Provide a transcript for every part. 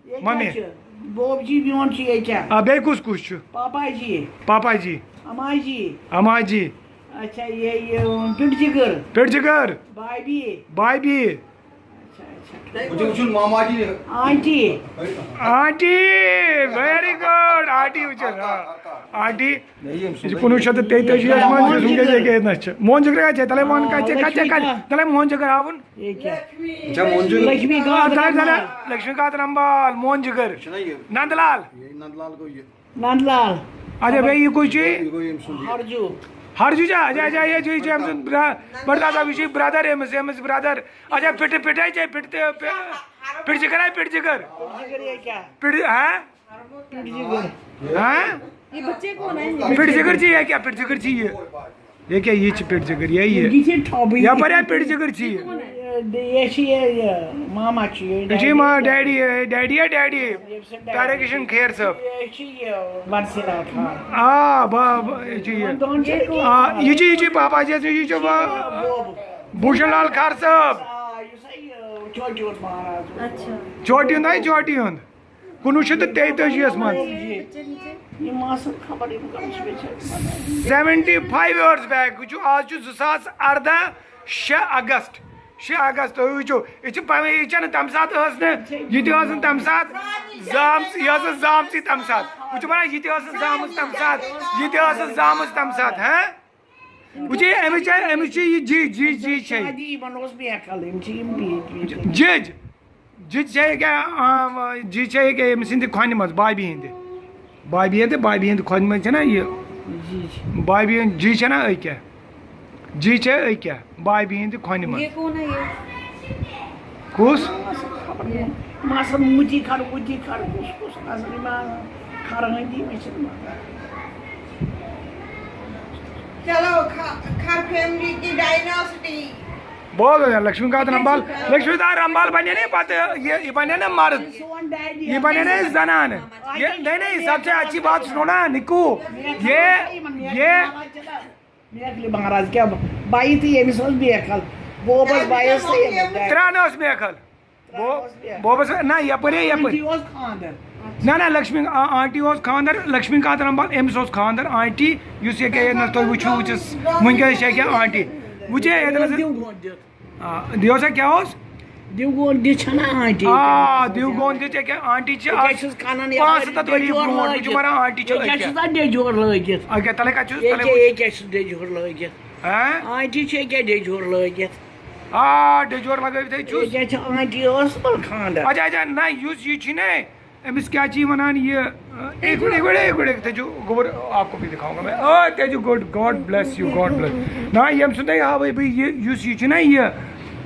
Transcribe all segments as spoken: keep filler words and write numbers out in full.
ییٚتہِ ممی۔ کیٛاہ چھُ؟ بوب جی میون چھُ ییٚتہِ۔ آ، بیٚیہِ کُس کُس چھُ؟ پاپا جی۔ پاپا جی۔ اما جی۔ اما جی۔ اچھا، یہِ، یہِ، پِٹھ جِگر۔ پِٹھ جِگر۔ بابی۔ بابی۔ اچھا، اچھا۔ وٕچھِو، وٕچھِو، ماما جی۔ Aunty. Aunty, very good۔ Aunty وٕچھِو، آ، آنٹی۔ یہِ چھُ کُنوُہ شیٚتھ تہٕ تیٚتٲجی یَس منٛز یُس وٕنکیٚس ییٚکیٛاہ ییٚتہِ نَس چھُ۔ موہن جِگر چھا؟ تَلے وَن کَتہِ چھِ، کَتہِ چھِ، کَتہِ؟ تَلے موہن جِگر ہاوُن۔ یہِ کیٛاہ؟ اچھا، موہن جِگر۔ لکشمی آ، کانت تَلے، تَلے، رمبال۔ لکشمی کانت رمبال، موہن جِگر۔ چھُنہ یہِ؟ نند لال۔ یہِ نند لال گوٚو یہِ۔ نند لال۔ اچھا، بیٚیہِ یہِ کُس چھُ؟ یہِ گوٚو ییٚمہِ سُنٛد یہِ۔ ہرجو۔ ہرجو چھا؟ اچھا، اچھا، یہِ چھُ، یہِ چھُ أمۍ سُنٛد برا-، بڑٕ دادا، یہِ چھُ brother أمِس، أمِس brother۔ اچھا، پِٹھٕ، پِٹھٕ چھا؟ پِٹھٕ تہِ، پِ-، پِٹھ جِگر ہے، پِٹھ جِگر۔ پِٹھ جِگر یہِ کیٛاہ؟ پِٹھٕ، ہاں؟ پِٹھ جِگر۔ ہاں؟ یہ بچے کون ہیں؟ پِٹھ جِگر چھِ یہِ کیٛاہ؟ پِٹھ جِگر چھِ یہِ۔ یہِ کیٛاہ؟ یہِ چھِ پِٹھ جِگر، یہِ، یہِ۔ یہِ چھِ ٹھۄبٕے۔ یَپٲرۍ ہا پِٹھ جِگر چھِ یہِ۔ یہِ چھِ یہِ، یہِ ماما چھِ یہِ، یہِ چھِ یہِ ما daddy۔ Daddy، یہِ daddy، یہِ daddy۔ ییٚمہِ سۭتۍ daddy۔ طارق کشن خیر صٲب۔ یہِ چھِ یہِ بنسی لال خان۔ آ، با-، با-، یہِ چھِ یہِ۔ یِمَن دۄن چھِ آ، یہِ چھِ، یہِ چھِ پاپا جی، یہِ چھِ با-، بوب۔ بھوشن لال خیر صٲب۔ آ، یُس ہا یہِ چوٹی ہُنٛد مہراز اوس۔ اچھا۔ چوٹی ہُنٛد ہا، چوٹی ہُنٛد۔ کُنوُہ شیٚتھ تہٕ تیٚتٲجی یَس منٛز۔ یِم آسَن خبر یِم کَم چھِ بیچٲرۍ۔ Seventy five years back۔ وٕچھِو، آز چھُ زٕ ساس اَرداہ، شےٚ اگست۔ شےٚ اگست، تُہۍ وٕچھِو، یہِ چھِ پَنٕنۍ، یہِ چھَنہٕ تَمہِ ساتہٕ ٲس نہٕ، یہِ تہِ ٲس نہٕ تَمہِ ساتہٕ زامٕژ، یہِ ٲس نہٕ زامژٕے تَمہِ ساتہٕ۔ وٕچھِو وَنان، یہِ تہِ ٲس نہٕ زامٕژ تَمہِ ساتہٕ، یہِ تہِ ٲس نہٕ زامٕژ تَمہِ ساتہٕ، ہہ؟ وٕچھِو، أمِس چھےٚ، أمِس چھِ یہِ جِج، جِج، جِج چھےٚ۔ شادی یِمَن اوس بیکھل، یِم چھِ یِم بِہِتھ، بِہِتھ۔ جِج۔ جِج چھےٚ ییٚکیٛاہ، آ، جِج چھےٚ ییٚکیٛاہ ییٚمہِ سٕنٛدِ کھۄنہِ منٛز، بابی ہِنٛدِ۔ بابی ہِنٛدِ، بابی ہِنٛدِ کھۄنہِ منٛز چھےٚ نا یہِ؟ جِج۔ بابی ہِنٛدِ، جِج چھےٚ نا أکیٛاہ؟ جِج چھےٚ أکیٛاہ، بابی ہِنٛدِ کھۄنہِ منٛز۔ یہ کون ہے یہ؟ کُس؟ ماسن مُتی کھڑ، مُتی کھڑ، کُس، کُس نظرِ ما کھڑ ہٕنٛدی مےٚ چھِ نہٕ پتہ۔ چلو، کھا-، کھر فیملی کی ڈائناسٹی۔ بول نا، لکشمی کانت رمبال، لکشمی کانت رمبال بنے نا پتہ، یہ، یہ بنے نا مرد، سون ڈیڈی یہ بنے نا زنان۔ یہ، نہیں، نہیں، سب سے اچھی بات سنو نا، نکو۔ یہ، یہ میکھلہِ مہراز کیٛاہ بایی تہٕ ییٚمِس اوس بیکھل، بوبس بایس تہٕ ییٚمِس بیکھل۔ ترٛےٚ نہ اوس میکھل۔ بو-، بوبس، نہ، یپٲرۍ، یپٲرۍ۔ آنٹی اوس خانٛدر۔ نہ، نہ، لکشمی، آ-، آنٹی اوس خانٛدر، لکشمی کانت رمبال، أمِس اوس خانٛدر، آنٹی، یُس ییٚکیٛاہ ییٚتہِ نَس تُہۍ وٕچھِو، وٕچھِس، وٕنکیٚس چھِ ییٚکیٛاہ آنٹی۔ وٕچھے ییٚتہِ نَس۔ دیوٗ گۄڈٕ دیُت۔ آ، دیو سا کیٛاہ اوس؟ دیوگون دِتھ چھَنہ آنٹی۔ آ، دیوگون دِتھ ییٚکیٛاہ آنٹی چھِ ییٚکیٛاہ آز چھُس کھنان پانٛژھ ہَتھ یَپٲرۍ ؤری ڈیجور برونٛٹھ، بہٕ چھُس لٲگِتھ۔ مَران آنٹی چھِ ییٚکیٛاہ أکیٛاہ۔ چھُس اَتھ ڈیجور لٲگِتھ۔ أکیٛاہ، تَلے کَتہِ چھُس، تَلے ییٚکیٛاہ، وٕچھ۔ ییٚکیٛاہ چھُس ڈیجور لٲگِتھ۔ ہاں؟ آنٹی چھِ ییٚکیٛاہ ڈیجور لٲگِتھ۔ آ، ڈیجور لَگٲوِتھ ہے چھُس۔ ییٚکیٛاہ چھِ آنٹی ٲس پَل خانٛدر۔ اچھا، اچھا، نہ، یُس یہِ چھُے نہ، أمِس کیٛاہ چھِ یہِ وَنان یہِ، اَ، ایک منٹ، ایک منٹ، ایک منٹ، تیٚلہِ چھُ گوٚبُر، آپ کو بھی دکھاؤں گا میں۔ آ، تیٚلہِ چھُ گوٚڈ، God bless you, God bless۔ نہ، ییٚمہِ سُنٛدے ہاوَے بہٕ یہِ، یُس یہِ چھُنہ یہِ،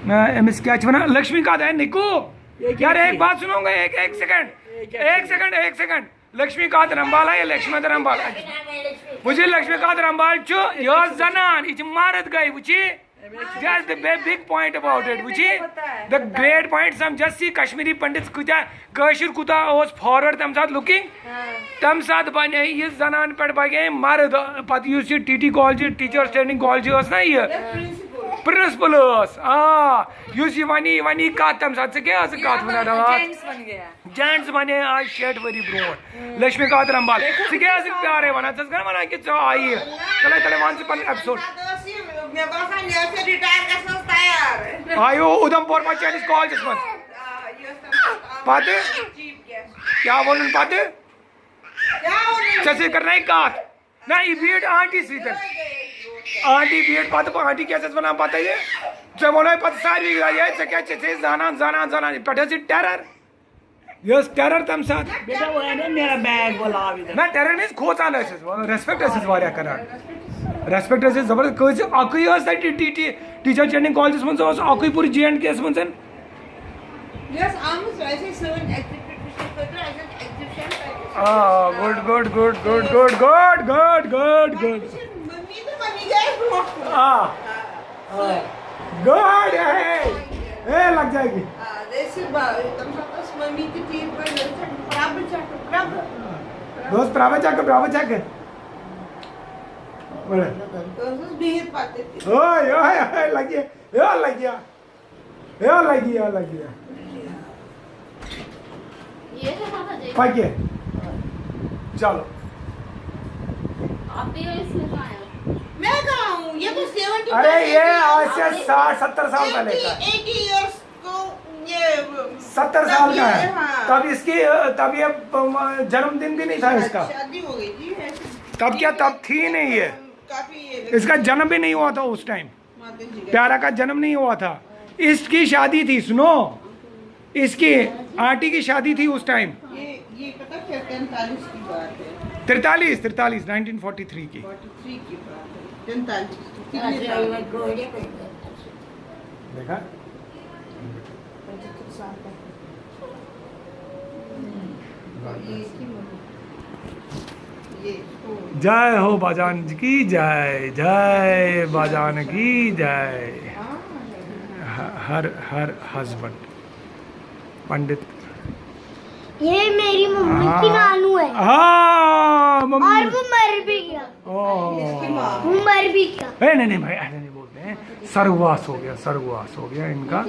نہ، أمِس کیٛاہ چھِ وَنان؟ لکشمی کانت ہے نِکو۔ یار، ایک بات سنو گے، ایک، ایک سیکنڈ۔ ایک سیکنڈ، ایک سیکنڈ۔ لکشمی کانت رمبال ہے، لکشمی کانت رمبال۔ وٕچھِو، لکشمی کانت رمبال چھُ، یہِ ٲس زنان، یہِ چھِ مرد گٔے، وٕچھِو۔ That's the big point about it، وٕچھِو۔ The great point، سمجھس یہِ کشمیری پنڈت کۭتیٛاہ، کٲشُر کوٗتاہ اوس forward تَمہِ ساتہٕ looking۔ تَمہِ ساتہٕ بنے یہِ زنان پٮ۪ٹھ بنے مرد۔ پتہٕ یُس یہِ T T college, teachers training college ٲس نہ یہِ، principal ٲس۔ آ، یُس یہِ وَنہِ، یہِ وَنہِ کَتھ تَمہِ ساتہٕ، ژٕ کیٛاہ ٲسٕکھ کَتھ وَنان دَپان؟ Gents بن گیا۔ Gents بنے آز شیٹھ ؤری برونٛٹھ۔ لکشمی کانت رمبال۔ ژٕ کیٛاہ ٲسٕکھ پیارے وَنان؟ ژٕ ٲسٕکھ نہ وَنان کہِ ژٕ آیہِ۔ تَلے، تَلے وَن ژٕ پَنُن episode۔ پتہٕ ٲس یہِ، مےٚ باسان، یہِ ٲس یہِ retire گژھنَس تیار۔ آیو اُدھمپور منٛز چٲنِس کالجَس منٛز۔ آ، یہِ ٲس تَمہِ ساتہٕ آمٕژ پتہٕ؟ Chief guest۔ کیٛاہ ووٚنُن پتہٕ؟ کیٛاہ ووٚنُن؟ ژےٚ سۭتۍ کَرنٲے کَتھ؟ نہ، یہِ بیٖٹھ آنٹی سۭتۍ۔ آنٹی بیٖٹھ پتہٕ، بہٕ آنٹی کیٛاہ چھَس وَنان پتہٕ یہِ؟ ژےٚ ووٚنُے پتہٕ ساروی، ہے، ژےٚ کیٛاہ چھَتھ ژےٚ زانان، زانان، زانان، یہِ پٮ۪ٹھ ٲس یہِ terror۔ یہِ ٲس terror تَمہِ ساتہٕ۔ بیٹا، وہ ہے نا میرا bag، وہ لاؤ ادھر۔ نہ، terror means کھوژان ٲسِس، respect ٲسِس واریاہ کران۔ Respect ٲسِس زبردست، کٲنٛسہِ اَکُے ٲس تَتہِ ٹی-، ٹی-، teacher training کالجَس منٛز اوس اَکُے پوٗرٕ جے اینڈ کے یَس منٛز۔ یۄس آمٕژ ویسے سٲنۍ executive وٕچھنہٕ خٲطرٕ اَسہِ ٲس exhibition تَتہِ۔ آ، good, good, good, good, good, good, good, good, good۔ مٔمی تہٕ مٔمی گٔے اَسہِ برونٛٹھ کُن۔ آ۔ آ۔ Good، ہے۔ ہے، لگ جائے گی۔ آ، جیسے با-، تَمہِ ساتہٕ ٲس مٔمی تہِ ٹھیٖک پٲٹھۍ، ٲس ژےٚ پرٛبہٕ چکر، پرٛبہٕ۔ دوست پرٛبہٕ چکر، پرٛبہٕ چکر۔ بڑا۔ ٲسٕس بِہِتھ پَتہٕ تہِ۔ اوے، اوے، اوے، لگی، یو لگی۔ یو لگی، یو لگی۔ یہ پکے۔ چلو۔ آپ بھی ہو اس میں کہاں ہے؟ میں کہاں ہوں؟ یہ تو سیونٹی ارے یہ آج سے ساٹھ ستر سال پہلے کا ہے۔ ایٹی ایئرس کو یہ ستر سال کا ہے۔ ہاں۔ تب اس کی تب یہ جنم دن بھی نہیں تھا اس کا۔ شادی ہو گئی تھی ایسے۔ تب کیا تب تھی ہی نہیں ہے۔ کافی یہ اس کا جنم بھی نہیں ہوا تھا اس ٹائم۔ ماتن جی کا۔ پیارا کا جنم نہیں ہوا تھا۔ اس کی شادی تھی، سنو، اس کی آنٹی کی شادی تھی اس ٹائم۔ یہ یہ پتا کیا، تینتالیس کی بات ہے، ترتالیس، ترتالیس، نائنٹین فورٹی تھری کی۔ فورٹی تھری کی بات ہے، تینتالیس کی۔ کتنے سال؟ دیکھا؟ یہ اس کی ممی۔ یہ اس کو जय हो बाजान की जय, जय बाजान की जय। हर हर हस्बैंड पंडित। ये मेरी मम्मी की हाँ। नानू है। हाँ, मम्मी। और वो मर भी गया। ओह। वो मर भी गया। ए, नहीं नहीं भाई, ऐसे नहीं बोलते हैं। सर्गवास हो गया, सर्गवास हो गया इनका।